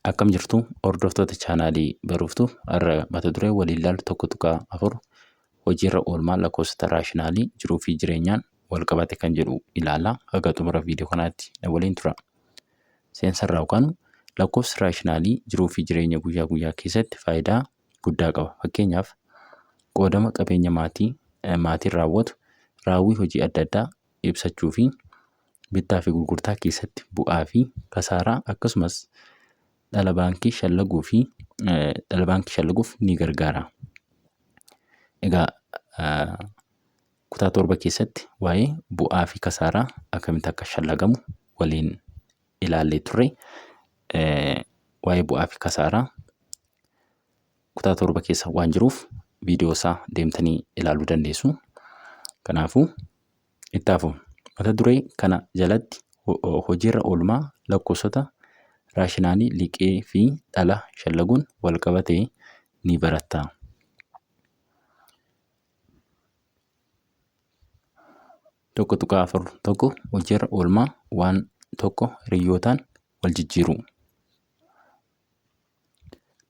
Akkam jirtu hordoftoota chaanaalii Baruuftuu har'a mata duree waliin ilaallu 1.4 hojiirra oolmaa lakkoofsota raashinaalii jiruu fi jireenyaan wal qabate kan jedhu ilaalla. Haga xumura viidiyoo kanaatti na waliin tura. Seensarraa yookaan lakkoofsi raashinaalii jiruu fi jireenya guyyaa guyyaa keessatti faayidaa guddaa qaba. Fakkeenyaaf qoodama qabeenya maatii maatiin raawwatu, raawwii hojii adda addaa ibsachuu fi bittaa fi gurgurtaa keessatti bu'aa fi kasaaraa akkasumas dhala baankii shallaguu fi dhala baankii shallaguuf ni gargaara. Egaa kutaa 7 keessatti waa'ee bu'aa fi kasaaraa akkamitti akka shallagamu waliin ilaallee turre. Waa'ee bu'aa fi kasaaraa kutaa 7 keessa waan jiruuf viidiyoo isaa deemtanii ilaaluu dandeessu. Kanaafuu itti hafu. Mata duree kana jalatti hojiirra oolmaa lakkoofsota raashinaalii liqii fi dhala shallaguun wal qabate ni baratta. 1.4 1 Hojiirra oolmaa waan tokko hiriyyootaan wal jijjiiruu.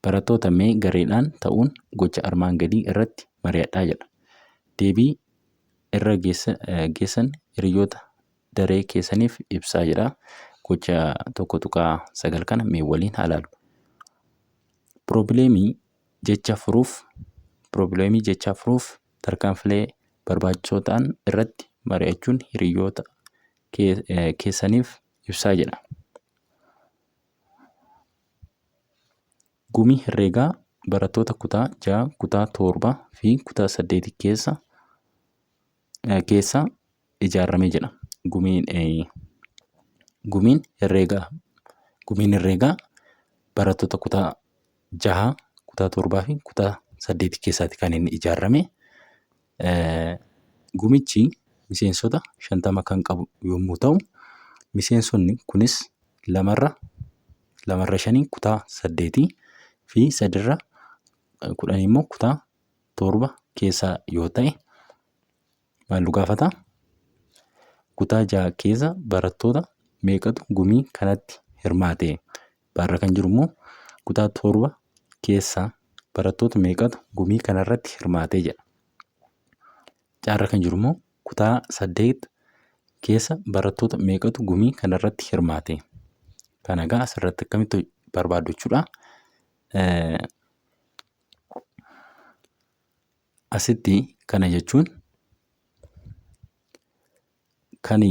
Barattoota mee gareedhaan ta'uun gocha armaan gadii irratti mari'adhaa jedha. Deebii irra geessan hiriyoota daree keessaniif ibsaa jedha. Gocha 1.9 kana mee waliin haa ilaallu. Piroobileemii jecha furuuf piroobileemii jechaa furuuf tarkaanfilee barbaachisoo ta'an irratti mari'achuun hiriyoota keessaniif ibsaa jedha. Gumii herreegaa barattoota kutaa 6, kutaa 7 fi kutaa 8 keessa keessa ijaarame jedha. Gumiin gumiin herreegaa gumiin herreegaa barattoota kutaa 6, kutaa 7 fi kutaa 8 keessaati kan inni ijaarame. Gumichi miseensota 50 kan qabu yommuu ta'u, miseensonni kunis lamarra lamarra shanii kutaa saddeetii fi sadirra kudhanii immoo kutaa 7 keessaa yoo ta'e maal nu gaafata? Kutaa 6 keessa barattoota meeqatu gumii kanatti hirmaate? Baarra kan jiru immoo kutaa 7 keessa barattoota meeqatu gumii kanarratti hirmaate jedha. Caarra kan jiru immoo kutaa 8 keessa barattoota meeqatu gumii kanarratti hirmaate? Kana egaa asirratti akkamitti barbaaddu jechuudha. Asitti kana jechuun kan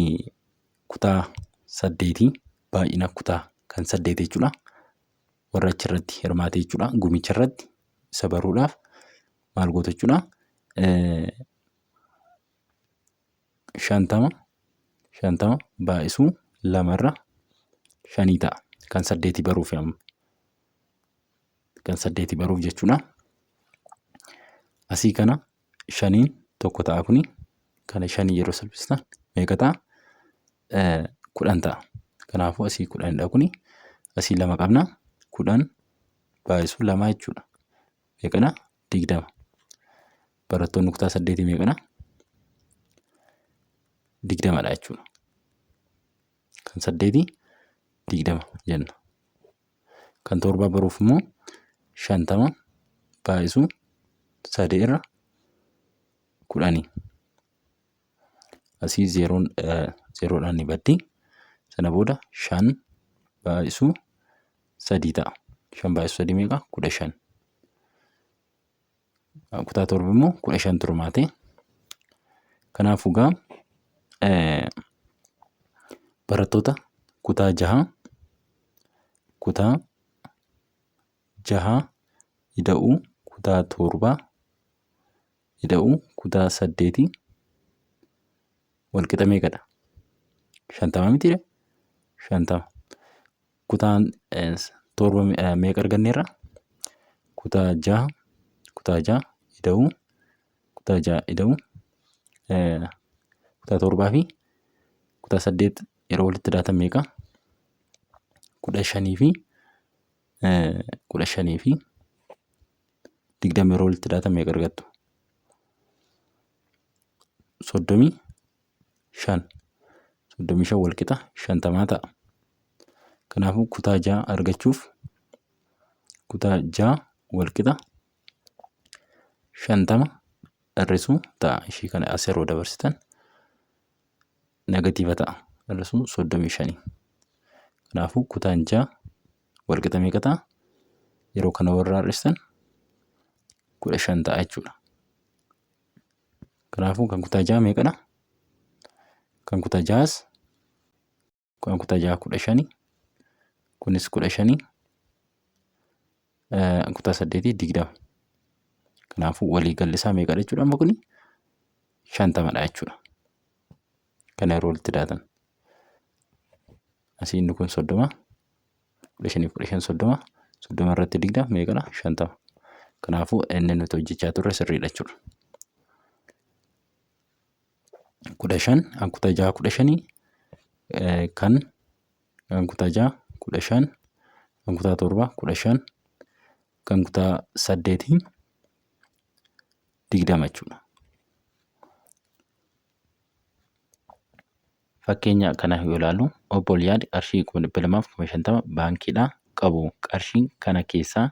kutaa saddeetii baay'ina kutaa kan saddeet jechuudha. Warra achirratti hirmaate jechuudha. Gumicha irratti isa baruudhaaf maal gootu jechuudha. 50 50 baay'isuu lamarra shanii ta'a. Kan saddeetii baruuf amma. Kan saddeetii baruuf jechuudha. Asii kana shaniin tokko ta'a kuni. Kana shanii yeroo salphistan meeqa ta'a? 10 ta'a. Kanaafuu asii kudhanidha kuni. Asii lama qabna. 10 baay'isuu lama jechuudha. Meeqadha? 20. Barattoonni kutaa saddeetii meeqadha? 20dha jechuudha. Kan saddeetii 20 jenna. Kan torbaa baruuf immoo 50 baay'isuu sadii irra kudhanii. Asii zeeroon zeeroodhaan ni baddi. Sana booda 5 baay'isuu sadii ta'a. 5 baay'isuu sadii meeqa? 15. Kutaa torba immoo 15 turmaate. Kanaafuu gaa barattoota kutaa jaha kutaa jaha ida'uu kutaa torbaa ida'uu kutaa saddeetii walqixa meeqadha? 50 mitiidha? 50. Kutaan torba meeqa arganneerra? Kutaa jaha kutaa jaha ida'uu kutaa jaha ida'uu kutaa torbaa fi kutaa saddeet yeroo walitti daatan meeqa? 15 fi 15 fi 20 yeroo walitti daatan meeqa argattu? 35. 35 wal qixa 50 ta'a. Kanaafuu kutaa ja'a argachuuf Kutaa 6 walqixa 50 hir'isuu ta'a. Ishii kana as yeroo dabarsitan negatiiva ta'a. Hir'isuu 35. Kanaafuu kutaan 6 walqixa meeqa ta'a? Yeroo kana warra hir'istan 15 ta'a jechuudha. Kanaafuu kan kutaa 6 meeqadha? Kan kutaa 6s kan kutaa 6 15, kunis 15, kutaa 8 20. Kanaafuu waliigalli isaa meeqadha jechuudha amma kuni? 50dha jechuudha. Kana yeroo walitti daatan. Asii inni kun 30, 15 fi 15 30, 30 irratti 20 meeqadha? 50. Kanaafuu inni nuti hojjechaa turre sirriidha jechuudha. 15, kan kutaa 6 15, kan kutaa 6 15, kan kutaa 7 15, kan kutaa 8 20 jechuudha. Fakkeenya kana yoo ilaallu, obbo Liyaad qarshii 250,000 baankiidhaa qabu. Qarshii kana keessaa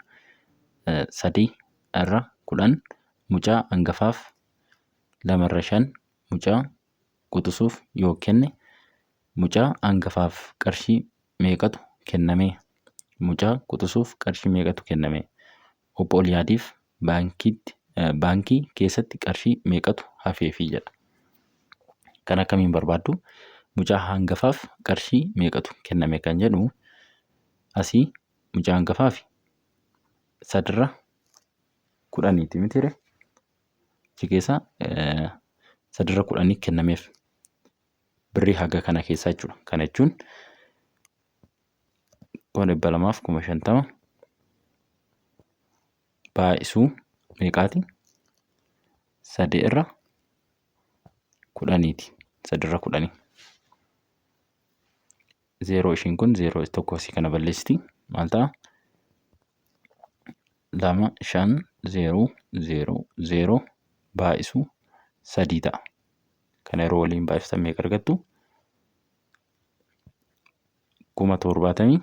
3 irra 10 mucaa hangafaaf, 2 irra 5 mucaa quxusuuf yoo kenne, mucaa hangafaaf qarshii meeqatu kenname? Mucaa quxusuuf qarshii meeqatu kenname? Obbo Olyaadiif baankiitti baankii keessatti qarshii meeqatu hafeefi jedha. Kan akkamiin barbaaddu? Mucaa hangafaaf qarshii meeqatu kenname kan jedhu, asii mucaa hangafaaf sadirra kudhaniiti mitiire? Achi keessa sadirra kudhanii kennameef birrii haga kana keessaa jechuudha. Kana jechuun 250,000 baay'isuu meeqaati? Sadii irra kudhaniiti. Sadii irra kudhanii. Zeeroo ishiin kun zeeroo tokko asii kana balleessiti. Maal ta'a? 2 5 0 0 0 baay'isuu sadii ta'a. Kana yeroo waliin baay'iftan meeqa argattu? 75,000.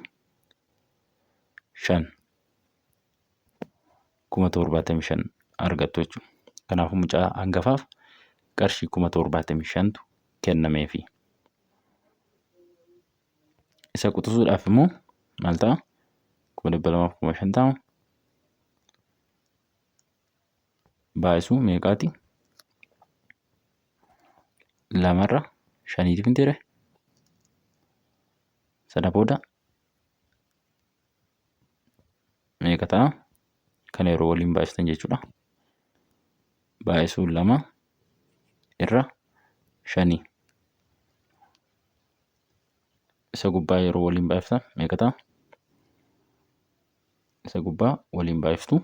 75,000 argattu jechuudha. Kanaafuu mucaa hangafaaf qarshii 75,000tu kennameefi. Isa quxisuudhaaf immoo maal ta'a? 250,000 baay'isuu meeqaati? Lamarra shaniitiif hin ture. Sana booda meeqa ta'a? Kana yeroo waliin baay'istan jechuudha. Baay'isuu lama irra shanii. Isa gubbaa yeroo waliin baay'iftan meeqa ta'a? Isa gubbaa waliin baay'iftu,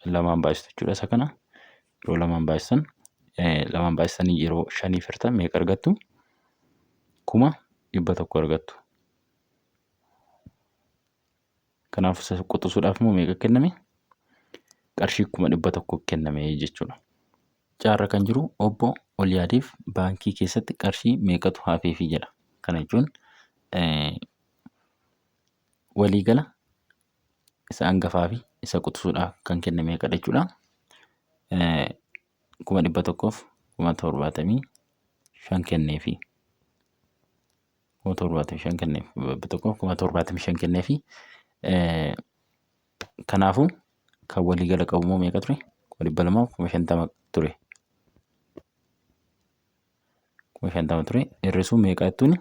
lamaan baay'istu jechuudha isa kana. Yeroo lamaan baay'istan, lamaan baay'istanii yeroo shaniif hirtan meeqa argattu? 100,000 argattu. Kanaaf isa quxisuudhaaf immoo meeqa kenname? Qarshii 100,000 kenname jechuudha. Caarra kan jiru obbo Olyaadiif baankii keessatti qarshii meeqatu hafeefi jedha. Kana jechuun waliigala isa hangafaa fi isa quxisuudhaaf kan kenne meeqadha jechuudha? 175,000 kenneefi. 75,000 kenneef. 175,000 kenneefi. Kanaafuu kan waliigala qabu immoo meeqa ture? 250,000 ture. 50,000 ture. Hir'isuu meeqa jettuuni?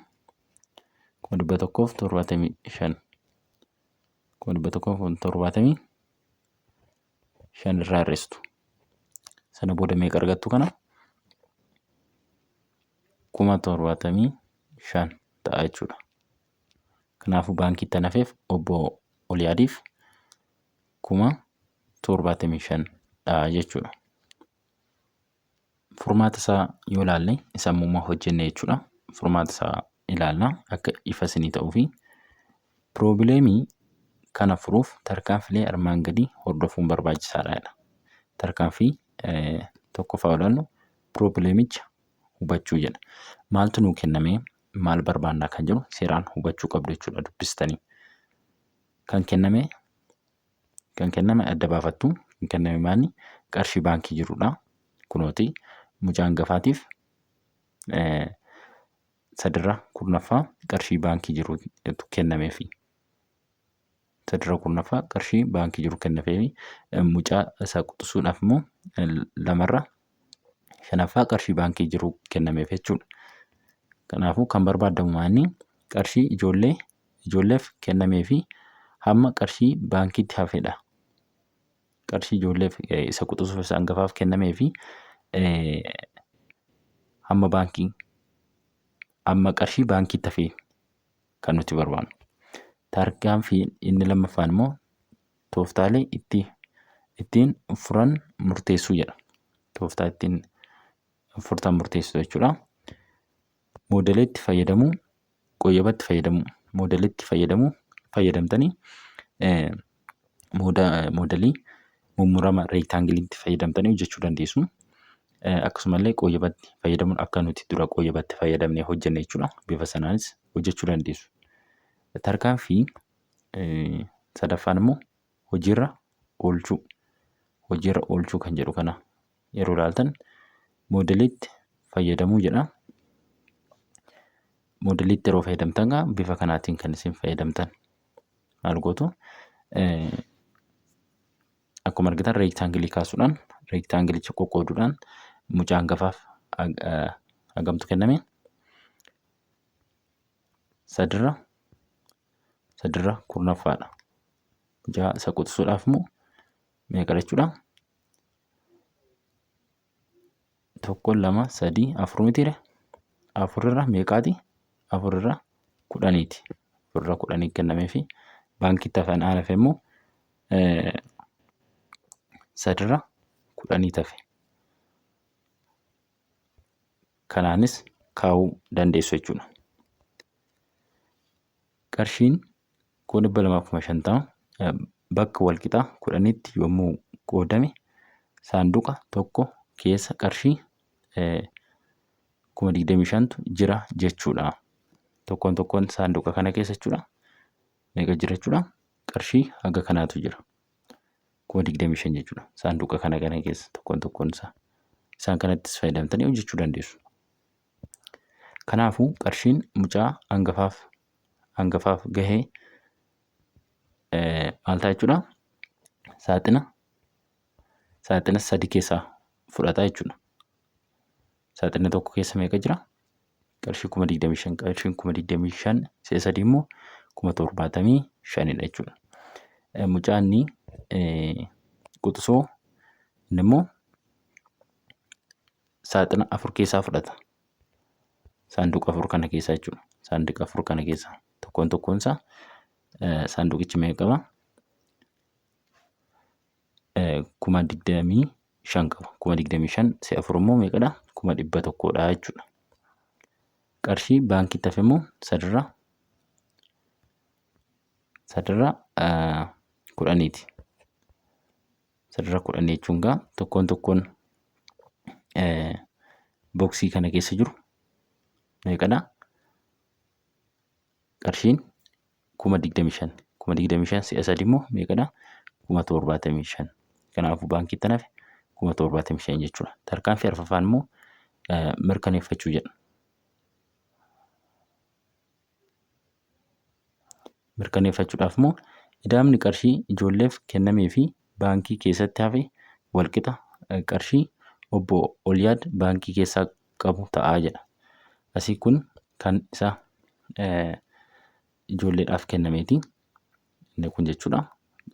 175,000. 175,000 irraa hir'istu. Sana booda meeqa argattu kana? 75,000 ta'a jechuudha. Kanaafuu baankiitti kan hafeef obbo Oliyaadiif 75,000 dha jechuudha. Furmaata isaa yoo ilaalle, isa ammuma hojjenne jechuudha. Furmaata isaa ilaalla akka ifa isinii ta'uufi. Piroobileemii kana furuuf tarkaanfilee armaan gadii hordofuun barbaachisaadha jedha. Tarkaanfii tokkoffaa yoo ilaallu, piroobileemicha hubachuu jedha. Maaltu nuu kennamee, maal barbaannaa kan jedhu seeraan hubachuu qabdu jechuudha dubbistanii. Kan kenname Kan kenname adda baafattu. Kan kenname maali? Qarshii baankii jirudha. Kunooti mucaa hangafaatiif sadirra kurnaffaa qarshii baankii jirutu kennameefi. Sadirra kurnaffaa qarshii baankii jiru kennameefi. Mucaa isa quxisuudhaaf immoo lamarra shanaffaa qarshii baankii jiru kennameef jechuudha. Kanaafuu kan barbaadamu maali? Qarshii ijoollee ijoolleef kennameefi hamma qarshii baankiitti hafedha. Qarshii ijoolleef isa quxisuuf isa hangafaaf kennameefi hamma baankii hamma qarshii baankiitti hafe kan nuti barbaannu. Tarkaanfii inni lammaffaan immoo tooftaalee itti ittiin furan murteessuu jedha. Tooftaa ittiin furtan murteessuu jechuudha. Moodeleetti fayyadamuu, qooyyabatti fayyadamuu, moodeleetti fayyadamuu fayyadamtanii moodelii mummurama reektaangiliitti fayyadamtanii hojjechuu dandeessu. Akkasumallee qooyyabatti fayyadamuun akka nuti dura qooyyabatti fayyadamnee hojjenne jechuudha. Bifa sanaanis hojjechuu dandeessu. Tarkaanfii sadaffaan immoo hojiirra oolchuu. Hojiirra oolchuu kan jedhu kana yeroo ilaaltan moodeliitti fayyadamuu jedha. Moodeliitti yeroo fayyadamtan egaa bifa kanaatiin kan isin fayyadamtan. Maal gootu? Akkuma argitan reektaangilii kaasuudhaan reektaangilicha qoqqooduudhaan mucaa hangafaaf hagamtu kenname? Sadirra sadirra kurnaffaadha. Mucaa isa quxisuudhaaf immoo meeqa jechuudha? Tokko, lama, sadii, afur mitiire? Afurirra meeqaati? Afurirra kudhaniiti. Afurirra kudhanii kennameefi baankiitti hafan aan hafe immoo sadirra kudhanii tafe. Kanaanis kaa'uu dandeessu jechuudha. Qarshiin 250,000 bakka walqixa kudhanitti yommuu qoodame saanduqa tokko keessa qarshii 25,000tu jira jechuudha. Tokkoon tokkoon saanduqa kana keessa jechuudha. Meeqa jira jechuudha? Qarshii haga kanaatu jira. 25,000 jechuudha. Saanduqa kana kana keessa tokkoon tokkoon isaa. Isaan kanattis fayyadamtanii hojjechuu dandeessu. Kanaafuu qarshiin mucaa hangafaaf hangafaaf gahe maal ta'a jechuudha? Saaxina saaxina sadi keessaa fudhata jechuudha. Saaxina tokko keessa meeqa jira? Qarshii 25,000 qarshiin 25,000 si'a sadii immoo 75,000dha jechuudha. Mucaan inni quxisoo inni immoo saaxina afur keessaa fudhata. Saanduqa afur kana keessaa jechuudha. Saanduqa afur kana keessaa tokkoon tokkoon isaa saanduqichi meeqa qaba? 25,000 qaba. 25,000 si'a afur immoo meeqadha? 100,000dha jechuudha. Qarshii baankiitti hafe immoo sadirra sadirra kudhaniiti. Sadirra kudhanii jechuun gaa tokkoon tokkoon boksii kana keessa jiru meeqadha? Qarshiin 25,000. 25,000 si'a sadi immoo meeqadha? 75,000. Kanaafuu baankiitti hafe 75,000 jechuudha. Tarkaanfii arfaffaan immoo mirkaneeffachuu jedha. Mirkaneeffachuudhaaf immoo ida'amni qarshii ijoolleef kennamee fi baankii keessatti hafe walqixa qarshii obbo Olyaad baankii keessaa qabu ta'a jedha. Asii kun kan isa ijoolleedhaaf kennameeti. Inni kun jechuudha.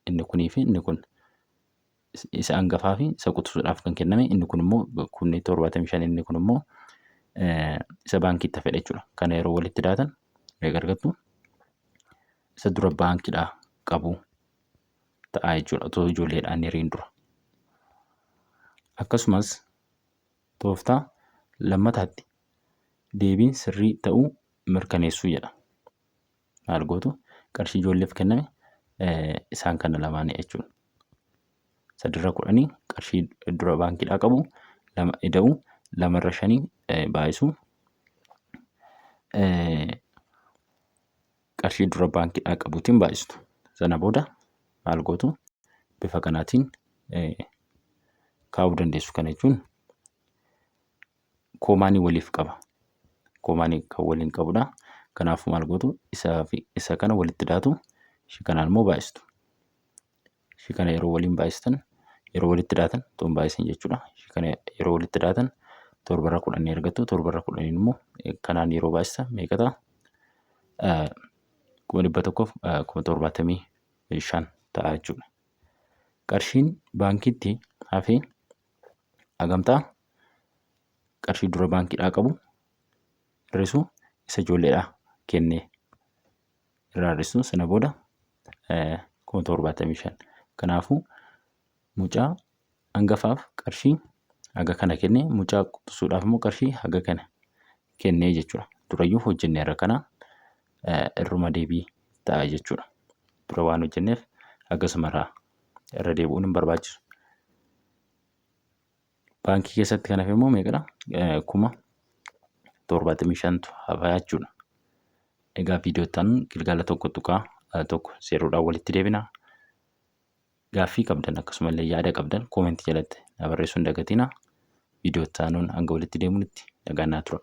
Inni kunii fi inni kun isa hangafaa fi isa quxisuudhaaf kan kenname inni kun immoo kumni 75 inni kun immoo isa baankiitti hafedha jechuudha. Kana yeroo walitti daatan meeqa argattu? Isa dura baankiidhaa qabu ta'a jechuudha otoo ijoolleedhaan hiriin dura. Akkasumas tooftaa lammataatti deebiin sirrii ta'uu mirkaneessuu jedha. Maal gootu? Qarshii ijoolleef kenname isaan kana lamaanii jechuudha. Sadirra kudhanii qarshii dura baankiidhaa qabu lama ida'u lamarra shanii baay'isu qarshii dura baankiidhaa qabuutiin baay'istu. Sana booda maal gootu? Bifa kanaatiin kaa'uu dandeessu. Kana jechuun common waliif qaba. Common kan waliin qabudha. Kanaafuu maal gootu? Isaa fi isa kana walitti daatu, ishii kanaan immoo baay'istu. Ishii kana yeroo waliin baay'istan, yeroo walitti daatan, otoo hin baay'isin jechuudha. Ishii kana yeroo walitti daatan torbarra 10 ni argattu. Torbarra 10n immoo kanaan yeroo baay'istan meeqa ta'a? 175,000 ta'a jechuudha. Qarshiin baankiitti hafe hagam ta'a? Qarshii dura baankiidhaa qabu hir'isuu isa ijoolleedhaa kennee irraa hir'istu, sana booda 75,000. Kanaafuu mucaa hangafaaf qarshii haga kana kenne, mucaa quxisuudhaaf immoo qarshii haga kana kennee jechuudha. Durayyuu hojjenneerra, kana irruma deebii ta'a jechuudha. Dura waan hojjenneef akkasumarraa irra deebi'uun hin barbaachisu. Baankii keessatti kan hafe immoo meeqadha? 75,000tu hafa jechuudha. Egaa viidiyoo itti aanuun gilgaala 1.10dhaan walitti deebina. Gaaffii qabdan akkasumallee yaada qabdan comment jalatti na barreessuu hin dagatinaa. Viidiyoo itti aanuun hanga walitti deebinutti nagaan naa tura.